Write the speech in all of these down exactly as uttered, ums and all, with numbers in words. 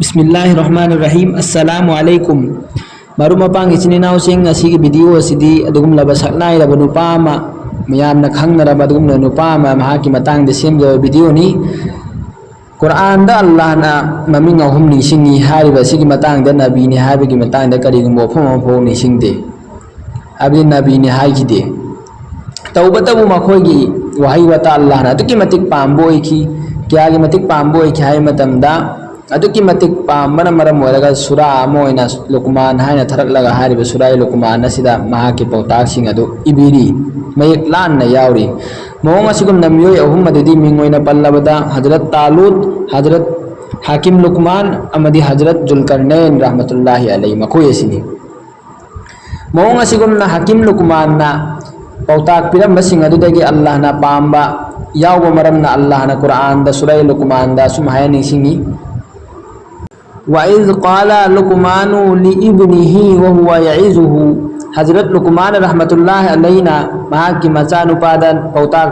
ꯕꯤꯁꯃꯤꯜꯂꯥꯍꯤꯔ ꯔꯍꯃꯥꯅꯤꯔ ꯔꯍꯤꯝ꯫ ꯑꯁꯁꯂꯥꯃꯨ ꯑꯂꯥꯏꯀꯨꯝ꯫ ꯃꯔꯨꯞ ꯃꯄꯥꯡ ꯏꯆꯤꯟ ꯏꯅꯥꯎꯁꯤꯡ, ꯉꯁꯤꯒꯤ ꯚꯤꯗꯤꯑꯣ ꯑꯁꯤꯗꯤ ꯑꯗꯨꯒꯨꯝꯂꯕ ꯁꯛꯅꯥꯏꯔꯕ ꯅꯨꯄꯥ ꯑꯃ, ꯃꯌꯥꯝꯅ ꯈꯪꯅꯔꯕ ꯑꯗꯨꯒꯨꯝꯂꯕ ꯅꯨꯄꯥ ꯑꯃ, ꯃꯍꯥꯛꯀꯤ ꯃꯇꯥꯡꯗ ꯁꯦꯝꯖꯕ ꯚꯤꯗꯤꯑꯣꯅꯤ꯫ ꯀꯨꯔꯥꯟꯗ ꯑꯜꯂꯥꯍꯅ ꯃꯃꯤꯡ ꯑꯍꯨꯝ ꯅꯤꯡꯁꯤꯡꯉꯤ ꯍꯥꯏꯔꯤꯕ ꯑꯁꯤꯒꯤ ꯃꯇꯥꯡꯗ, ꯅꯕꯤꯅꯤ ꯍꯥꯏꯕꯒꯤ ꯃꯇꯥꯡꯗ ꯀꯔꯤꯒꯨꯝꯕ ꯋꯥꯐꯝ ꯑꯃꯐꯥꯎ ꯅꯤꯡꯁꯤꯡꯗꯦ꯫ ꯍꯥꯏꯕꯗꯤ ꯅꯕꯤꯅꯤ ꯍꯥꯏꯈꯤꯗꯦ꯫ ꯇꯧꯕꯇꯕꯨ ꯃꯈꯣꯏꯒꯤ ꯋꯥꯍꯩ ꯋꯥꯇꯥ ꯑꯜꯂꯥꯍꯅ ꯑꯗꯨꯛꯀꯤ ꯃꯇꯤꯛ ꯄꯥꯝꯕ ꯑꯣꯏꯈꯤ꯫ ꯀꯌꯥꯒꯤ ꯃꯇꯤꯛ ꯄꯥꯝꯕ ꯑꯣꯏꯈꯤ ꯍꯥꯏꯕ ꯃꯇꯝꯗ, ꯑꯗꯨꯛꯀꯤ ꯃꯇꯤꯛ ꯄꯥꯝꯕꯅ ꯃꯔꯝ ꯑꯣꯏꯔꯒ ꯁꯨꯔꯥ ꯑꯃ ꯑꯣꯏꯅ ꯂꯨꯀꯃꯥꯟ ꯍꯥꯏꯅ ꯊꯥꯔꯛꯂꯒ, ꯍꯥꯏꯔꯤꯕ ꯁꯨꯔꯥ ꯂꯨꯀꯃꯥꯟ ꯑꯁꯤꯗ ꯃꯍꯥꯛꯀꯤ ꯄꯥꯎꯇꯥꯛꯁꯤꯡ ꯑꯗꯨ ꯏꯕꯤꯔꯤ, ꯃꯌꯦꯛ ꯂꯥꯟꯅ ꯌꯥꯎꯔꯤ꯫ ꯃꯑꯣꯡ ꯑꯁꯤꯒꯨꯝꯅ ꯃꯤꯑꯣꯏ ꯑꯍꯨꯝ ꯑꯗꯨꯗꯤ ꯃꯤꯡ ꯑꯣꯏꯅ ꯄꯜꯂꯕꯗ ꯍꯖꯔꯠ ꯇꯥꯂꯨꯠ, ꯍꯖꯔꯠ ꯍꯥꯀꯤꯝ ꯂꯨꯀꯃꯥꯟ ꯑꯃꯗꯤ ꯍꯖꯔꯠ ꯖꯨꯜꯀꯔꯅꯦꯟ ꯔꯍꯃꯇꯨꯜꯂꯥꯍꯤ ꯑꯂꯩ ꯃꯈꯣꯏ ꯑꯁꯤꯅꯤ꯫ ꯃꯑꯣꯡ ꯑꯁꯤꯒꯨꯝꯅ ꯍꯥꯀꯤꯝ ꯂꯨꯀꯃꯥꯟꯅ ꯄꯥꯎꯇꯥꯛ ꯄꯤꯔꯝꯕꯁꯤꯡ ꯑꯗꯨꯗꯒꯤ ꯑꯜꯂꯥꯍꯅ ꯄꯥꯝꯕ ꯌꯥꯎꯕ ꯃꯔꯝꯅ ꯑꯜꯂꯥꯍꯅ ꯀꯨꯔꯥꯟꯗ ꯁꯨꯔꯥ ꯂꯨꯀꯃꯥꯟꯗ ꯑꯁꯨꯝ ꯍꯥꯏꯅ ꯅꯤꯡꯁꯤꯡꯉꯤ, "ꯋꯥꯏꯖ ꯀꯥꯂ ꯂꯨꯀꯃꯥꯅꯨ ꯂꯤ ꯏꯕꯅꯤꯍꯤ ꯋꯍꯨꯋ ꯌꯥꯏꯖꯨꯍꯨ"꯫ ꯍꯖꯔꯠ ꯂꯨꯀꯃꯥꯟ ꯔꯍꯃꯇꯨꯜꯂꯥꯍꯤ ꯑꯂꯩꯅ ꯃꯍꯥꯛꯀꯤ ꯃꯆꯥꯅꯨꯄꯥꯗ ꯄꯥꯎꯇꯥꯛ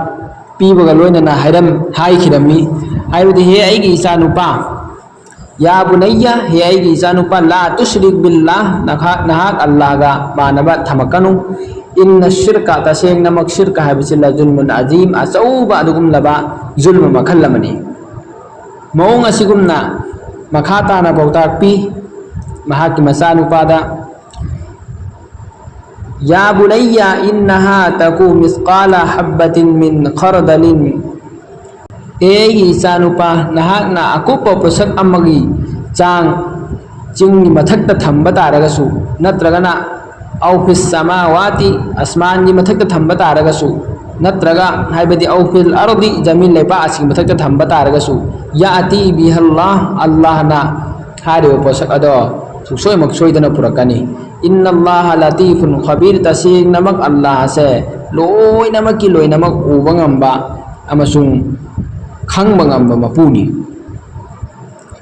ꯄꯤꯕꯒ ꯂꯣꯏꯅꯅ ꯍꯥꯏꯔꯝ-, ꯍꯥꯏꯈꯤꯔꯝꯃꯤ, ꯍꯥꯏꯕꯗꯤ, "ꯍꯦ ꯑꯩꯒꯤ ꯏꯆꯥꯅꯨꯄꯥ, ꯌꯥ ꯕꯨꯅꯩꯌ, ꯍꯦ ꯑꯩꯒꯤ ꯏꯆꯥꯅꯨꯄꯥ, ꯂꯥ ꯇꯨꯁ꯭ꯔꯤꯛ ꯕꯤꯜꯂꯥꯍ, ꯅꯍꯥꯛ, ꯅꯍꯥꯛ ꯑꯜꯂꯥꯍꯒ ꯃꯥꯟꯅꯕ ꯊꯝꯃꯛꯀꯅꯨ꯫ ꯏꯟꯅ ꯁꯤꯔꯀ, ꯇꯁꯦꯡꯅꯃꯛ ꯁꯤꯔꯀ ꯍꯥꯏꯕꯁꯤ ꯂ ꯖꯨꯜꯃꯨꯟ ꯑꯖꯤꯝ, ꯑꯆꯧꯕ ꯑꯗꯨꯒꯨꯝꯂꯕ ꯖꯨꯜꯃ ꯃꯈꯜ ꯑꯃꯅꯤ"꯫ ꯃꯑꯣꯡ ꯑꯁꯤꯒꯨꯝꯅ ꯃꯈꯥ ꯇꯥꯅ ꯄꯥꯎꯇꯥꯛ ꯄꯤ ꯃꯍꯥꯛꯀꯤ ꯃꯆꯥꯅꯨꯄꯥꯗ, "ꯌꯥ ꯕꯨꯅꯩꯌ ꯏꯟꯅꯍꯥ ꯇꯀꯨ ꯃꯤꯁꯀꯥꯂ ꯍꯕꯇꯤꯟ ꯃꯤꯟ ꯈꯔꯗꯂꯤꯟ"꯫ "ꯑꯦ ꯑꯩꯒꯤ ꯏꯆꯥꯅꯨꯄꯥ, ꯅꯍꯥꯛꯅ ꯑꯀꯨꯞꯄ ꯄꯣꯠꯁꯛ ꯑꯃꯒꯤ ꯆꯥꯡ ꯆꯤꯡꯒꯤ ꯃꯊꯛꯇ ꯊꯝꯕ ꯇꯥꯔꯒꯁꯨ, ꯅꯠꯇ꯭ꯔꯒꯅ ꯑꯧꯐꯤꯁ ꯁꯃꯥꯋꯥꯇꯤ, ꯑꯁꯃꯥꯟꯒꯤ ꯃꯊꯛꯇ ꯊꯝꯕ ꯇꯥꯔꯒꯁꯨ, ꯅꯠꯇ꯭ꯔꯒ ꯍꯥꯏꯕꯗꯤ ꯑꯧꯐꯤꯜ ꯑꯔꯗꯤ, ꯖꯃꯤꯟ ꯂꯩꯕꯥꯛ ꯑꯁꯤꯒꯤ ꯃꯊꯛꯇ ꯊꯝꯕ ꯇꯥꯔꯒꯁꯨ, ꯌꯥꯇꯤ ꯕꯤꯍꯜꯂꯥꯍ, ꯑꯜꯂꯥꯍꯅ ꯍꯥꯏꯔꯤꯕ ꯄꯣꯠꯁꯛ ꯑꯗꯣ ꯁꯨꯡꯁꯣꯏꯃꯛ ꯁꯣꯏꯗꯅ ꯄꯨꯔꯛꯀꯅꯤ꯫ ꯏꯟꯅꯜꯂꯥꯍ ꯂꯇꯤꯐꯨꯟ ꯈꯕꯤꯔ, ꯇꯁꯦꯡꯅꯃꯛ ꯑꯜꯂꯥꯍꯁꯦ ꯂꯣꯏꯅꯃꯛꯀꯤ ꯂꯣꯏꯅꯃꯛ ꯎꯕ ꯉꯝꯕ ꯑꯃꯁꯨꯡ ꯈꯪꯕ ꯉꯝꯕ ꯃꯄꯨꯅꯤ꯫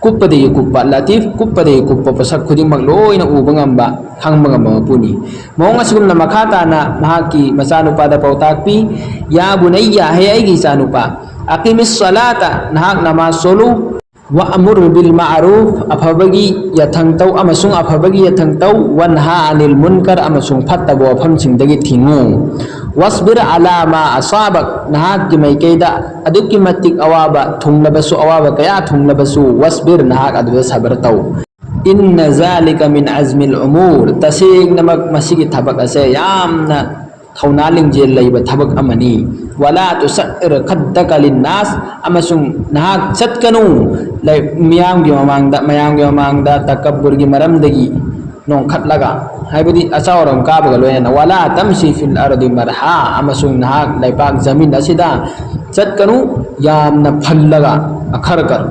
ꯀꯨꯞꯄꯗꯒꯤ ꯀꯨꯞꯄ, ꯂꯇꯤꯐ, ꯀꯨꯞꯄꯗꯒꯤ ꯀꯨꯞꯄ ꯄꯣꯠꯁꯛ ꯈꯨꯗꯤꯡꯃꯛ ꯂꯣꯏꯅ ꯎꯕ ꯉꯝꯕ, ꯈꯪꯕ ꯉꯝꯕ ꯃꯄꯨꯅꯤ꯫ ꯃꯑꯣꯡ ꯑꯁꯤꯒꯨꯝꯅ ꯃꯈꯥ ꯇꯥꯅ ꯃꯍꯥꯛꯀꯤ ꯃꯆꯥꯅꯨꯄꯥꯗ ꯄꯥꯎꯇꯥꯛ ꯄꯤ, "ꯌꯥ ꯕꯨꯅꯩꯌ, ꯍꯦ ꯑꯩꯒꯤ ꯏꯆꯥꯅꯨꯄꯥ, ꯑꯀꯤꯃꯤꯁ ꯁꯂꯥꯇ, ꯅꯍꯥꯛ ꯅꯃꯥꯖ ꯁꯣꯜꯂꯨ, وأمر بالمعروف, ꯑꯐꯕꯒꯤ ꯌꯥꯊꯪ ꯇꯧ ꯑꯃꯁꯨꯡ ꯑꯐꯕꯒꯤ ꯌꯥꯊꯪ ꯇꯧ, وانه عن المنكر, ꯑꯃꯁꯨꯡ ꯐꯠꯇꯕ ꯋꯥꯐꯝꯁꯤꯡꯗꯒꯤ ꯊꯤꯡꯉꯨ, واصبر على ما أصابك, ꯅꯍꯥꯛꯀꯤ ꯃꯥꯏꯀꯩꯗ ꯑꯗꯨꯛꯀꯤ ꯃꯇꯤꯛ ꯑꯋꯥꯕ ꯊꯨꯡꯂꯕꯁꯨ, ꯑꯋꯥꯕ ꯀꯌꯥ ꯊꯨꯡꯂꯕꯁꯨ, واصبر, ꯅꯍꯥꯛ ꯑꯗꯨꯗ ꯁꯕꯔ ꯇꯧ. إن ذلك من عزم الأمور, ꯇꯁꯦꯡꯅꯃꯛ ꯃꯁꯤꯒꯤ ꯊꯕꯛ ꯑꯁꯦ ꯌꯥꯝꯅ ꯊꯧꯅꯥ ꯂꯤꯡꯖꯦꯜ ꯂꯩꯕ ꯊꯕꯛ ꯑꯃꯅꯤ. ولا تصعر خدك للناس, ꯑꯃꯁꯨꯡ ꯅꯍꯥꯛ ꯆꯠꯀꯅꯨ ꯂꯩ-, ꯃꯤꯌꯥꯝꯒꯤ ꯃꯃꯥꯡꯗ, ꯃꯌꯥꯝꯒꯤ ꯃꯃꯥꯡꯗ ꯇꯀꯕꯨꯔꯒꯤ ꯃꯔꯝꯗꯒꯤ ꯅꯣꯡꯈꯠꯂꯒ, ꯍꯥꯏꯕꯗꯤ ꯑꯆꯥꯎ ꯑꯔꯝ ꯀꯥꯕꯒ ꯂꯣꯏꯅꯅ, ولا تمش في الأرض مرحا, ꯑꯃꯁꯨꯡ ꯅꯍꯥꯛ ꯂꯩꯄꯥꯛ ꯖꯃꯤꯟ ꯑꯁꯤꯗ ꯆꯠꯀꯅꯨ ꯌꯥꯝꯅ ꯐꯜꯂꯒ, ꯑꯈꯔ ꯈꯔ.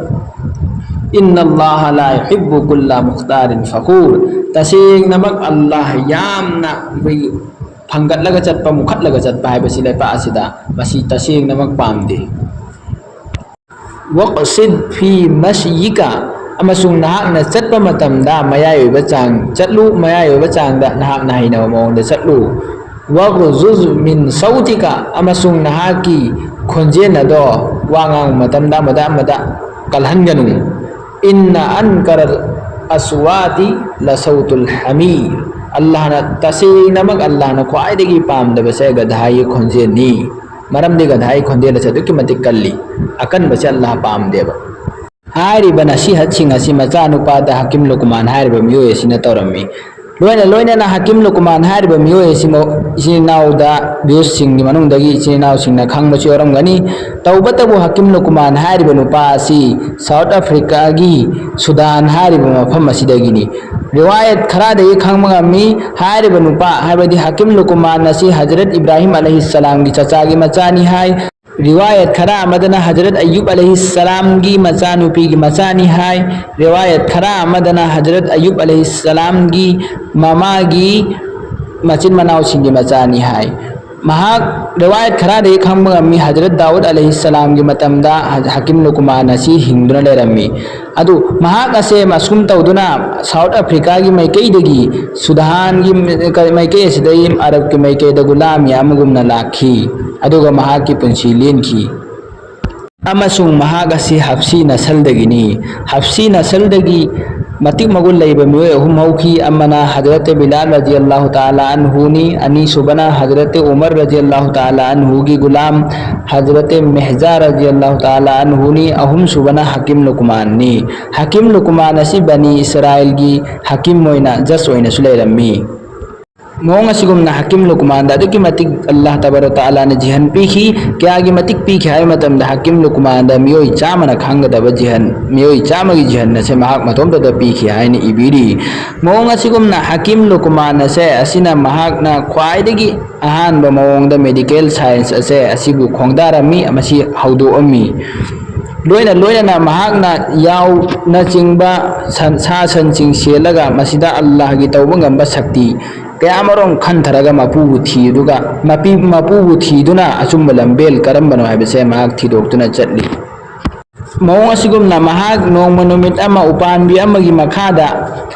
إن الله لا يحب كل مختال فخور, ꯇꯁꯦꯡꯅꯃꯛ ꯑꯜꯂꯥꯍ ꯌꯥꯝꯅ ꯑꯩꯈꯣꯏꯒꯤ ꯐꯪꯒꯠꯂꯒ ꯆꯠꯄ, ꯃꯨꯈꯠꯂꯒ ꯆꯠꯄ ꯍꯥꯏꯕꯁꯤ ꯂꯩꯄꯥꯛ ꯑꯁꯤꯗ ꯃꯁꯤ ꯇꯁꯦꯡꯅꯃꯛ ꯄꯥꯝꯗꯦ. واقصد في مشيك, ꯑꯃꯁꯨꯡ ꯅꯍꯥꯛꯅ ꯆꯠꯄ ꯃꯇꯝꯗ ꯃꯌꯥꯏ ꯑꯣꯏꯕ ꯆꯥꯡ ꯆꯠꯂꯨ, ꯃꯌꯥꯏ ꯑꯣꯏꯕ ꯆꯥꯡꯗ ꯅꯍꯥꯛꯅ ꯍꯩꯅꯕ ꯃꯑꯣꯡꯗ ꯆꯠꯂꯨ. واغضض من صوتك, ꯑꯃꯁꯨꯡ ꯅꯍꯥꯛꯀꯤ ꯈꯣꯟꯖꯦꯜ ꯑꯗꯣ ꯋꯥ ꯉꯥꯡꯕ ꯃꯇꯝꯗ ꯑꯃꯗ ꯑꯃꯗ ꯀꯜꯍꯟꯒꯅꯨ. إن أنكر الأصوات لصوت الحمير, ꯑꯜꯂꯥꯍꯅ ꯇꯁꯦꯡꯅꯃꯛ ꯑꯜꯂꯥꯍꯅ ꯈ꯭ꯋꯥꯏꯗꯒꯤ ꯄꯥꯝꯗꯕꯁꯦ ꯒꯙꯥꯒꯤ ꯈꯣꯟꯖꯦꯜꯅꯤ. ꯃꯔꯝꯗꯤ ꯒꯙꯥꯒꯤ ꯈꯣꯟꯖꯦꯜ ꯑꯁꯦ ꯑꯗꯨꯛꯀꯤ ꯃꯇꯤꯛ ꯀꯜꯂꯤ, ꯑꯀꯟꯕꯁꯦ ꯑꯜꯂꯥꯍ ꯄꯥꯝꯗꯦꯕ. ꯍꯥꯏꯔꯤꯕ ꯅꯁꯤꯍꯠꯁꯤꯡ ꯑꯁꯤ ꯃꯆꯥꯅꯨꯄꯥꯗ ꯍꯀꯤꯝ ꯂꯨꯀꯃꯥꯟ ꯍꯥꯏꯔꯤꯕ ꯃꯤꯑꯣꯏ ꯑꯁꯤꯅ ꯇꯧꯔꯝꯃꯤ꯫ ꯂꯣꯏꯅ ꯂꯣꯏꯅꯅ ꯍꯀꯤꯝ ꯂꯨꯀꯃꯥꯟ ꯍꯥꯏꯔꯤꯕ ꯃꯤꯑꯣꯏ ꯑꯁꯤ ꯃ-, ꯏꯆꯤꯟ ꯏꯅꯥꯎꯗ, ꯚ꯭ꯌꯨꯁꯁꯤꯡꯒꯤ ꯃꯅꯨꯡꯗꯒꯤ ꯏꯆꯤꯟ ꯏꯅꯥꯎꯁꯤꯡꯅ ꯈꯪꯕꯁꯨ ꯌꯥꯎꯔꯝꯒꯅꯤ꯫ ꯇꯧꯕꯇꯕꯨ ꯍꯀꯤꯝ ꯂꯨꯀꯃꯥꯟ ꯍꯥꯏꯔꯤꯕ ꯅꯨꯄꯥ ꯑꯁꯤ ꯁꯥꯎꯠ ꯑꯐ꯭ꯔꯤꯀꯥꯒꯤ ꯁꯨꯗꯥꯟ ꯍꯥꯏꯔꯤꯕ ꯃꯐꯝ ꯑꯁꯤꯗꯒꯤꯅꯤ꯫ ꯔꯤꯋꯥꯌꯠ ꯈꯔꯗꯒꯤ ꯈꯪꯕ ꯉꯝꯃꯤ, ꯍꯥꯏꯔꯤꯕ ꯅꯨꯄꯥ, ꯍꯥꯏꯕꯗꯤ ꯍꯀꯤꯝ ꯂꯨꯀꯃꯥꯟ ꯑꯁꯤ ꯍꯖꯔꯠ ꯏꯕ꯭ꯔꯥꯍꯤꯝ ꯑꯂꯩꯍꯤꯁꯁꯂꯥꯝꯒꯤ ꯆꯆꯥꯒꯤ ꯃꯆꯥꯅꯤ ꯍꯥꯏ꯫ ꯔꯤꯋꯥꯌꯠ ꯈꯔ ꯑꯃꯗꯅ ꯍꯖꯔꯠ ꯑꯌꯨꯕ ꯑꯂꯩꯍꯤꯁꯁꯂꯥꯝꯒꯤ ꯃꯆꯥꯅꯨꯄꯤꯒꯤ ꯃꯆꯥꯅꯤ ꯍꯥꯏ꯫ ꯔꯤꯋꯥꯌꯠ ꯈꯔ ꯑꯃꯗꯅ ꯍꯖꯔꯠ ꯑꯌꯨꯕ ꯑꯂꯩꯍꯤꯁꯁꯂꯥꯝꯒꯤ ꯃꯃꯥꯒꯤ ꯃꯆꯤꯟ ꯃꯅꯥꯎꯁꯤꯡꯒꯤ ꯃꯆꯥꯅꯤ ꯍꯥꯏ꯫ ꯃꯍꯥꯛ, ꯔꯤꯋꯥꯌꯠ ꯈꯔꯗꯒꯤ ꯈꯪꯕ ꯉꯝꯃꯤ, ꯍꯖꯔꯠ ꯗꯥꯎꯗ ꯑꯂꯩꯍꯤꯁꯁꯂꯥꯝꯒꯤ ꯃꯇꯝꯗ ꯍ-, ꯍꯀꯤꯝ ꯂꯨꯀꯃꯥꯟ ꯑꯁꯤ ꯍꯤꯡꯗꯨꯅ ꯂꯩꯔꯝꯃꯤ꯫ ꯑꯗꯨ ꯃꯍꯥꯛ ꯑꯁꯦ ꯑꯁꯨꯝ ꯇꯧꯗꯨꯅ ꯁꯥꯎꯠ ꯑꯐ꯭ꯔꯤꯀꯥꯒꯤ ꯃꯥꯏꯀꯩꯗꯒꯤ, ꯁꯨꯗꯥꯟꯒꯤ ꯃꯥꯏꯀꯩ ꯑꯁꯤꯗꯒꯤ ꯑꯔꯕꯀꯤ ꯃꯥꯏꯀꯩꯗ ꯒꯨꯂꯥꯃꯤ ꯑꯃꯒꯨꯝꯅ ꯂꯥꯛꯈꯤ, ꯑꯗꯨꯒ ꯃꯍꯥꯛꯀꯤ ꯄꯨꯟꯁꯤ ꯂꯦꯟꯈꯤ꯫ ꯑꯃꯁꯨꯡ ꯃꯍꯥꯛ ꯑꯁꯤ ꯍꯞꯁꯤ ꯅꯁꯜꯗꯒꯤꯅꯤ꯫ ꯍꯞꯁꯤ ꯅꯁꯜꯗꯒꯤ ꯃꯇꯤꯛ ꯃꯒꯨꯟ ꯂꯩꯕ ꯃꯤꯑꯣꯏ ꯑꯍꯨꯝ ꯍꯧꯈꯤ꯫ ꯑꯃꯅ ꯍꯖꯔꯠ ꯕꯤꯂꯥꯜ ꯔꯖꯤꯌꯜꯂꯥꯍꯨ ꯇꯥꯂꯥ ꯑꯟꯍꯨꯅꯤ, ꯑꯅꯤꯁꯨꯕꯅ ꯍꯖꯔꯠ ꯎꯃꯔ ꯔꯖꯤꯌꯜꯂꯥꯍꯨ ꯇꯥꯂꯥ ꯑꯟꯍꯨꯒꯤ ꯒꯨꯂꯥꯝ ꯍꯖꯔꯠ ꯃꯦꯍꯖꯥ ꯔꯖꯤꯌꯜꯂꯥꯍꯨ ꯇꯥꯂꯥ ꯑꯟꯍꯨꯅꯤ, ꯑꯍꯨꯝꯁꯨꯕꯅ ꯍꯀꯤꯝ ꯂꯨꯀꯃꯥꯟꯅꯤ꯫ ꯍꯀꯤꯝ ꯂꯨꯀꯃꯥꯟ ꯑꯁꯤ ꯕꯅꯤ ꯏꯁꯔꯥꯏꯜꯒꯤ ꯍꯀꯤꯝ ꯑꯣꯏꯅ, ꯖꯖ ꯑꯣꯏꯅꯁꯨ ꯂꯩꯔꯝꯃꯤ꯫ ꯃꯑꯣꯡ ꯑꯁꯤꯒꯨꯝꯅ ꯍꯀꯤꯝ ꯂꯨꯀꯃꯥꯟꯗ ꯑꯗꯨꯛꯀꯤ ꯃꯇꯤꯛ ꯑꯜꯂꯥꯍ ꯇꯕꯥꯔꯛ ꯇꯥꯂꯥꯅ ꯖꯤꯍꯟ ꯄꯤꯈꯤ꯫ ꯀꯌꯥꯒꯤ ꯃꯇꯤꯛ ꯄꯤꯈꯤ ꯍꯥꯏꯕ ꯃꯇꯝꯗ, ꯍꯀꯤꯝ ꯂꯨꯀꯃꯥꯟꯗ ꯃꯤꯑꯣꯏ ꯆꯥꯝꯃꯅ ꯈꯪꯒꯗꯕ ꯖꯤꯍꯟ, ꯃꯤꯑꯣꯏ ꯆꯥꯝꯃꯒꯤ ꯖꯤꯍꯟ ꯑꯁꯦ ꯃꯍꯥꯛ ꯃꯇꯣꯝꯇꯗ ꯄꯤꯈꯤ ꯍꯥꯏꯅ ꯏꯕꯤꯔꯤ꯫ ꯃꯑꯣꯡ ꯑꯁꯤꯒꯨꯝꯅ ꯍꯀꯤꯝ ꯂꯨꯀꯃꯥꯟ ꯑꯁꯦ ꯑꯁꯤꯅ ꯃꯍꯥꯛꯅ ꯈ꯭ꯋꯥꯏꯗꯒꯤ ꯑꯍꯥꯟꯕ ꯃꯑꯣꯡꯗ ꯃꯦꯗꯤꯀꯦꯜ ꯁꯥꯏꯟꯁ ꯑꯁꯦ ꯑꯁꯤꯕꯨ ꯈꯣꯡꯗꯥꯔꯝꯃꯤ, ꯃꯁꯤ ꯍꯧꯗꯣꯛꯑꯝꯃꯤ꯫ ꯂꯣꯏꯅ ꯂꯣꯏꯅꯅ ꯃꯍꯥꯛꯅ ꯌꯥꯎꯅꯆꯤꯡꯕ ꯁꯟ, ꯁꯥ ꯁꯟꯁꯤꯡ ꯁꯦꯜꯂꯒ ꯃꯁꯤꯗ ꯑꯜꯂꯥꯍꯒꯤ ꯇꯧꯕ ꯉꯝꯕ ꯁꯛꯇꯤ ꯀꯌꯥꯃꯔꯨꯝ ꯈꯟꯊꯔꯒ ꯃꯄꯨꯕꯨ ꯊꯤꯗꯨꯒ, ꯃꯄꯤ-, ꯃꯄꯨꯕꯨ ꯊꯤꯗꯨꯅ ꯑꯆꯨꯝꯕ ꯂꯝꯕꯦꯜ ꯀꯔꯝꯕꯅꯣ ꯍꯥꯏꯕꯁꯦ ꯃꯍꯥꯛ ꯊꯤꯗꯣꯛꯇꯨꯅ ꯆꯠꯂꯤ꯫ ꯃꯑꯣꯡ ꯑꯁꯤꯒꯨꯝꯅ ꯃꯍꯥꯛ ꯅꯣꯡꯃ ꯅꯨꯃꯤꯠ ꯑꯃ ꯎꯄꯥꯝꯕꯤ ꯑꯃꯒꯤ ꯃꯈꯥꯗ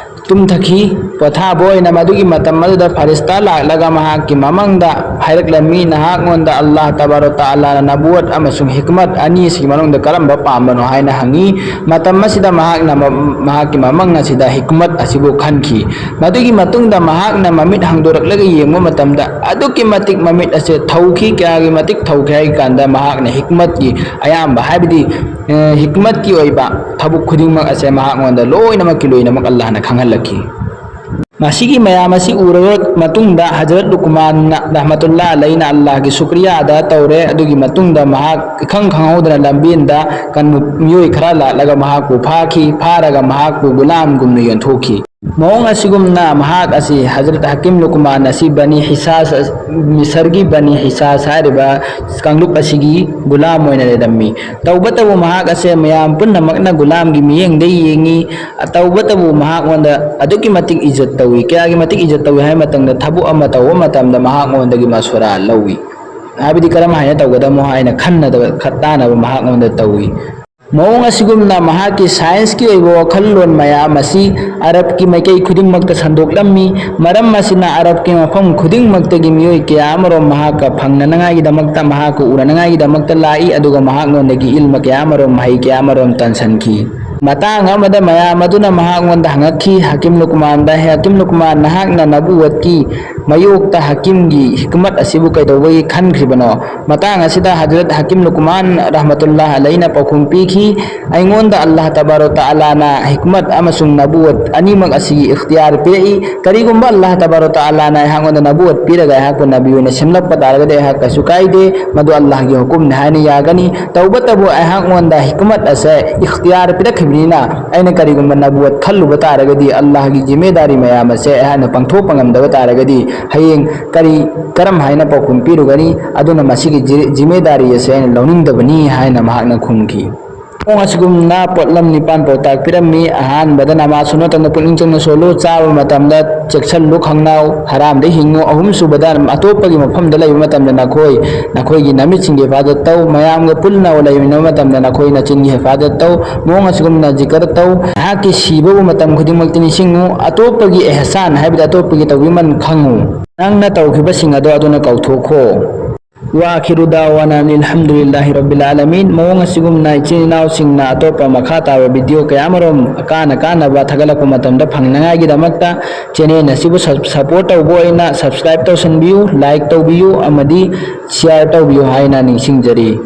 ꯇꯨꯝꯊꯈꯤ꯫ ꯄꯣꯊꯥꯕ ꯑꯣꯏꯅ ꯃꯗꯨꯒꯤ ꯃꯇꯝ ꯑꯗꯨꯗ ꯐꯔꯤꯁꯇꯥ ꯂꯥꯛꯂꯒ ꯃꯍꯥꯛꯀꯤ ꯃꯃꯪꯗ ꯍꯥꯏꯔꯛꯂꯝꯃꯤ, "ꯅꯍꯥꯛꯉꯣꯟꯗ ꯑꯜꯂꯥꯍ ꯇꯕꯥꯔꯛ ꯇꯥꯂꯥꯅ ꯅꯕꯨꯋꯠ ꯑꯃꯁꯨꯡ ꯍꯤꯀꯃꯠ ꯑꯅꯤ ꯑꯁꯤꯒꯤ ꯃꯅꯨꯡꯗ ꯀꯔꯝꯕ ꯄꯥꯝꯕꯅꯣ?" ꯍꯥꯏꯅ ꯍꯪꯉꯤ꯫ ꯃꯇꯝ ꯑꯁꯤꯗ ꯃꯍꯥꯛꯅ ꯃ-, ꯃꯍꯥꯛꯀꯤ ꯃꯃꯪ ꯑꯁꯤꯗ ꯍꯤꯀꯃꯠ ꯑꯁꯤꯕꯨ ꯈꯟꯈꯤ꯫ ꯃꯗꯨꯒꯤ ꯃꯇꯨꯡꯗ ꯃꯍꯥꯛꯅ ꯃꯃꯤꯠ ꯍꯥꯡꯗꯣꯔꯛꯂꯒ ꯌꯦꯡꯕ ꯃꯇꯝꯗ, ꯑꯗꯨꯛꯀꯤ ꯃꯇꯤꯛ ꯃꯃꯤꯠ ꯑꯁꯦ ꯊꯧꯈꯤ꯫ ꯀꯌꯥꯒꯤ ꯃꯇꯤꯛ ꯊꯧꯈꯤ ꯍꯥꯏ ꯀꯥꯟꯗ, ꯃꯍꯥꯛꯅ ꯍꯤꯀꯃꯠꯀꯤ ꯑꯌꯥꯝꯕ, ꯍꯥꯏꯕꯗꯤ, ꯑ, ꯍꯤꯀꯃꯠꯀꯤ ꯑꯣꯏꯕ ꯊꯕꯛ ꯈꯨꯗꯤꯡꯃꯛ ꯑꯁꯦ ꯃꯍꯥꯛꯉꯣꯟꯗ ꯂꯣꯏꯅꯃꯛꯀꯤ ꯂꯣꯏꯅꯃꯛ ꯑꯜꯂꯥꯍꯅ ꯈꯪꯍꯜꯂꯛꯈꯤ꯫ ꯃꯁꯤꯒꯤ ꯃꯌꯥꯝ ꯑꯁꯤ ꯎꯔꯕ ꯃꯇꯨꯡꯗ ꯍꯖꯔꯠ ꯂꯨꯀꯃꯥꯟꯅ ꯔꯍꯃꯇꯨꯜꯂꯥ ꯑꯂꯩꯅ ꯑꯜꯂꯥꯍꯒꯤ ꯁꯨꯀ꯭ꯔꯤꯌꯥ ꯑꯗꯥ ꯇꯧꯔꯦ꯫ ꯑꯗꯨꯒꯤ ꯃꯇꯨꯡꯗ ꯃꯍꯥꯛ ꯏꯈꯪ ꯈꯪꯍꯧꯗꯅ ꯂꯝꯕꯦꯟꯗ ꯀꯟꯕ ꯃꯤꯑꯣꯏ ꯈꯔ ꯂꯥꯛꯂꯒ ꯃꯍꯥꯛꯄꯨ ꯐꯥꯈꯤ꯫ ꯐꯥꯔꯒ ꯃꯍꯥꯛꯄꯨ ꯒꯨꯂꯥꯝꯒꯨꯝꯅ ꯌꯣꯟꯊꯣꯛꯈꯤ꯫ ꯃꯑꯣꯡ ꯑꯁꯤꯒꯨꯝꯅ ꯃꯍꯥꯛ ꯑꯁꯤ, ꯍꯖꯔꯠ ꯍꯀꯤꯝ ꯂꯨꯀꯃꯥꯟ ꯑꯁꯤ ꯕꯅꯤ ꯍꯤꯁꯥꯁ, ꯃꯤꯁꯔꯒꯤ ꯕꯅꯤ ꯍꯤꯁꯥꯁ ꯍꯥꯏꯔꯤꯕ ꯀꯥꯡꯂꯨꯞ ꯑꯁꯤꯒꯤ ꯒꯨꯂꯥꯝ ꯑꯣꯏꯅ ꯂꯩꯔꯝꯃꯤ꯫ ꯇꯧꯕꯇꯕꯨ ꯃꯍꯥꯛ ꯑꯁꯦ ꯃꯌꯥꯝ ꯄꯨꯝꯅꯃꯛꯅ ꯒꯨꯂꯥꯝꯒꯤ ꯃꯤꯠꯌꯦꯡꯗ ꯌꯦꯡꯉꯤ꯫ ꯇꯧꯕꯇꯕꯨ ꯃꯍꯥꯛꯉꯣꯟꯗ ꯑꯗꯨꯛꯀꯤ ꯃꯇꯤꯛ ꯏꯖꯠ ꯇꯧꯏ꯫ ꯀꯌꯥꯒꯤ ꯃꯇꯤꯛ ꯏꯖꯠ ꯇꯧꯏ ꯍꯥꯏꯕ ꯃꯇꯝꯗ, ꯊꯕꯛ ꯑꯃ ꯇꯧꯕ ꯃꯇꯝꯗ ꯃꯍꯥꯛꯉꯣꯟꯗꯒꯤ ꯃꯁꯣꯔꯥ ꯂꯧꯏ꯫ ꯍꯥꯏꯕꯗꯤ ꯀꯔꯝ ꯍꯥꯏꯅ ꯇꯧꯒꯗꯕꯅꯣ ꯍꯥꯏꯅ ꯈꯟꯅꯗꯕ, ꯈꯠ-, ꯇꯥꯅꯕ ꯃꯍꯥꯛꯉꯣꯟꯗ ꯇꯧꯏ꯫ ꯃꯑꯣꯡ ꯑꯁꯤꯒꯨꯝꯅ ꯃꯍꯥꯛꯀꯤ ꯁꯥꯏꯟꯁꯀꯤ ꯑꯣꯏꯕ ꯋꯥꯈꯜꯂꯣꯟ ꯃꯌꯥꯝ ꯑꯁꯤ ꯑꯔꯕꯀꯤ ꯃꯥꯏꯀꯩ ꯈꯨꯗꯤꯡꯃꯛꯇ ꯁꯟꯗꯣꯛꯂꯝꯃꯤ꯫ ꯃꯔꯝ ꯑꯁꯤꯅ ꯑꯔꯕꯀꯤ ꯃꯐꯝ ꯈꯨꯗꯤꯡꯃꯛꯇꯒꯤ ꯃꯤꯑꯣꯏ ꯀꯌꯥ ꯑꯃꯔꯣꯝ ꯃꯍꯥꯛꯀ ꯐꯪꯅꯅꯉꯥꯏꯒꯤꯗꯃꯛꯇ, ꯃꯍꯥꯛꯀ ꯎꯅꯅꯉꯥꯏꯒꯤꯗꯃꯛꯇ ꯂꯥꯛꯏ, ꯑꯗꯨꯒ ꯃꯍꯥꯛꯉꯣꯟꯗꯒꯤ ꯏꯜꯃ ꯀꯌꯥ ꯑꯃꯔꯣꯝ, ꯃꯍꯩ ꯀꯌꯥ ꯑꯃꯔꯣꯝ ꯇꯝꯁꯤꯟꯈꯤ꯫ ꯃꯇꯥꯡ ꯑꯃꯗ ꯃꯌꯥꯝ ꯑꯗꯨꯅ ꯃꯍꯥꯛꯉꯣꯟꯗ ꯍꯪꯉꯛꯈꯤ, ꯍꯀꯤꯝ ꯂꯨꯀꯃꯥꯟꯗ, "ꯍꯦ ꯍꯀꯤꯝ ꯂꯨꯀꯃꯥꯟ, ꯅꯍꯥꯛꯅ ꯅꯕꯨꯋꯠꯀꯤ ꯃꯥꯌꯣꯛꯇ ꯍꯀꯤꯝꯒꯤ ꯍꯤꯀꯃꯠ ꯑꯁꯤꯕꯨ ꯀꯩꯗꯧꯕꯒꯤ ꯈꯟꯈ꯭ꯔꯤꯕꯅꯣ?" ꯃꯇꯥꯡ ꯑꯁꯤꯗ ꯍꯖꯔꯠ ꯍꯀꯤꯝ ꯂꯨꯀꯃꯥꯟ ꯔꯍꯃꯇꯨꯜꯂꯥꯍ ꯑꯂꯩꯅ ꯄꯥꯎꯈꯨꯝ ꯄꯤꯈꯤ, "ꯑꯩꯉꯣꯟꯗ ꯑꯜꯂꯥꯍ ꯇꯕꯥꯔꯣ ꯇꯥꯂꯥꯅ ꯍꯤꯀꯃꯠ ꯑꯃꯁꯨꯡ ꯅꯕꯨꯋꯠ ꯑꯅꯤꯃꯛ ꯑꯁꯤꯒꯤ ꯏꯈꯇꯤꯌꯥꯔ ꯄꯤꯔꯛꯏ꯫ ꯀꯔꯤꯒꯨꯝꯕ ꯑꯜꯂꯥꯍ ꯇꯕꯥꯔꯣ ꯇꯥꯂꯥꯅ ꯑꯩꯍꯥꯛꯉꯣꯟꯗ ꯅꯕꯨꯋꯠ ꯄꯤꯔꯒ ꯑꯩꯍꯥꯛꯄꯨ ꯅꯕꯤ ꯑꯣꯏꯅ ꯁꯦꯝꯂꯛꯄ ꯇꯥꯔꯒꯗꯤ ꯑꯩꯍꯥꯛ ꯀꯩꯁꯨ ꯀꯥꯏꯗꯦ, ꯃꯗꯨ ꯑꯜꯂꯥꯍꯒꯤ ꯍꯨꯀꯨꯝꯅꯤ ꯍꯥꯏꯅ ꯌꯥꯒꯅꯤ꯫ ꯇꯧꯕꯇꯕꯨ ꯑꯩꯍꯥꯛꯉꯣꯟꯗ ꯍꯤꯀꯃꯠ ꯑꯁꯦ ꯏꯈꯇꯤꯌꯥꯔ ꯄꯤꯔꯛꯈꯤꯕꯅꯤꯅ ꯑꯩꯅ ꯀꯔꯤꯒꯨꯝꯕ ꯅꯕꯨꯋꯠ ꯈꯜꯂꯨꯕ ꯇꯥꯔꯒꯗꯤ ꯑꯜꯂꯥꯍꯒꯤ ꯖꯤꯝꯃꯦꯗꯥꯔꯤ ꯃꯌꯥꯝ ꯑꯁꯦ ꯑꯩꯍꯥꯛꯅ ꯄꯥꯡꯊꯣꯛꯄ ꯉꯝꯗꯕ ꯇꯥꯔꯒꯗꯤ ꯍꯌꯦꯡ ꯀꯔꯤ, ꯀꯔꯝ ꯍꯥꯏꯅ ꯄꯥꯎꯈꯨꯝ ꯄꯤꯔꯨꯒꯅꯤ? ꯑꯗꯨꯅ ꯃꯁꯤꯒꯤ ꯖꯤ-, ꯖꯤꯝꯃꯦꯗꯥꯔꯤ ꯑꯁꯦ ꯑꯩꯅ ꯂꯧꯅꯤꯡꯗꯕꯅꯤ" ꯍꯥꯏꯅ ꯃꯍꯥꯛꯅ ꯈꯨꯝꯈꯤ꯫ ꯃꯑꯣꯡ ꯑꯁꯤꯒꯨꯝꯅ ꯄꯣꯠꯂꯝ ꯅꯤꯄꯥꯟ ꯄꯥꯎꯇꯥꯛ ꯄꯤꯔꯝꯃꯤ꯫ ꯑꯍꯥꯟꯕꯗ, ꯅꯃꯥꯖ ꯁꯨꯕ ꯃꯇꯝꯗ ꯄꯨꯛꯅꯤꯡ ꯆꯪꯅ ꯁꯣꯜꯂꯨ, ꯆꯥꯕ ꯃꯇꯝꯗ ꯆꯦꯛꯁꯤꯜꯂꯨ, ꯈꯪꯅꯥꯎ ꯍꯔꯥꯝꯗ ꯍꯤꯡꯉꯨ꯫ ꯑꯍꯨꯝꯁꯨꯕꯗ, ꯑꯇꯣꯞꯄꯒꯤ ꯃꯐꯝꯗ ꯂꯩꯕ ꯃꯇꯝꯗ ꯅꯈꯣꯏ, ꯅꯈꯣꯏꯒꯤ ꯅꯃꯤꯠꯁꯤꯡꯒꯤ ꯍꯤꯐꯥꯖꯠ ꯇꯧ꯫ ꯃꯌꯥꯝꯒ ꯄꯨꯟꯅ ꯂꯩꯃꯤꯟꯅꯕ ꯃꯇꯝꯗ ꯅꯈꯣꯏ ꯅꯆꯤꯟꯒꯤ ꯍꯤꯐꯥꯖꯠ ꯇꯧ꯫ ꯃꯑꯣꯡ ꯑꯁꯤꯒꯨꯝꯅ ꯖꯤꯀꯔ ꯇꯧ꯫ ꯅꯍꯥꯛꯀꯤ ꯁꯤꯕꯕꯨ ꯃꯇꯝ ꯈꯨꯗꯤꯡꯃꯛꯇ ꯅꯤꯡꯁꯤꯡꯉꯨ꯫ ꯑꯇꯣꯞꯄꯒꯤ ꯑꯦꯍꯁꯥꯟ, ꯍꯥꯏꯕꯗꯤ ꯑꯇꯣꯞꯄꯒꯤ ꯇꯧꯕꯤꯃꯜ ꯈꯪꯉꯨ꯫ ꯅꯪꯅ ꯇꯧꯈꯤꯕꯁꯤꯡ ꯑꯗꯣ ꯑꯗꯨꯅ ꯀꯥꯎꯊꯣꯛꯈꯣ꯫ ꯋꯥ ꯑꯈꯤꯔꯨ ꯗꯥꯋꯥꯅ ꯑꯅꯤꯜ ꯍꯝꯗꯨꯂꯤꯜꯂꯥꯍꯤ ꯔꯕꯤꯜ ꯑꯥꯂꯃꯤꯟ꯫ ꯃꯑꯣꯡ ꯑꯁꯤꯒꯨꯝꯅ ꯏꯆꯤꯟ ꯏꯅꯥꯎꯁꯤꯡꯅ ꯑꯇꯣꯞꯄ ꯃꯈꯥ ꯇꯥꯕ ꯚꯤꯗꯤꯑꯣ ꯀꯌꯥ ꯑꯃꯔꯣꯝ ꯑꯀꯥꯟ ꯑꯀꯥꯟꯅꯕ ꯊꯥꯒꯠꯂꯛꯄ ꯃꯇꯝꯗ ꯐꯪꯅꯉꯥꯏꯒꯤꯗꯃꯛꯇ ꯆꯦꯅꯦꯜ ꯑꯁꯤꯕꯨ ꯁꯞ-, ꯁꯄꯣꯔꯠ ꯇꯧꯕ ꯑꯣꯏꯅ ꯁꯕꯁꯀ꯭ꯔꯥꯏꯕ ꯇꯧꯁꯟꯕꯤꯌꯨ, ꯂꯥꯏꯛ ꯇꯧꯕꯤꯌꯨ ꯑꯃꯗꯤ ꯁꯤꯌꯥꯔ ꯇꯧꯕꯤꯌꯨ ꯍꯥꯏꯅ ꯅꯤꯡꯁꯤꯡꯖꯔꯤ꯫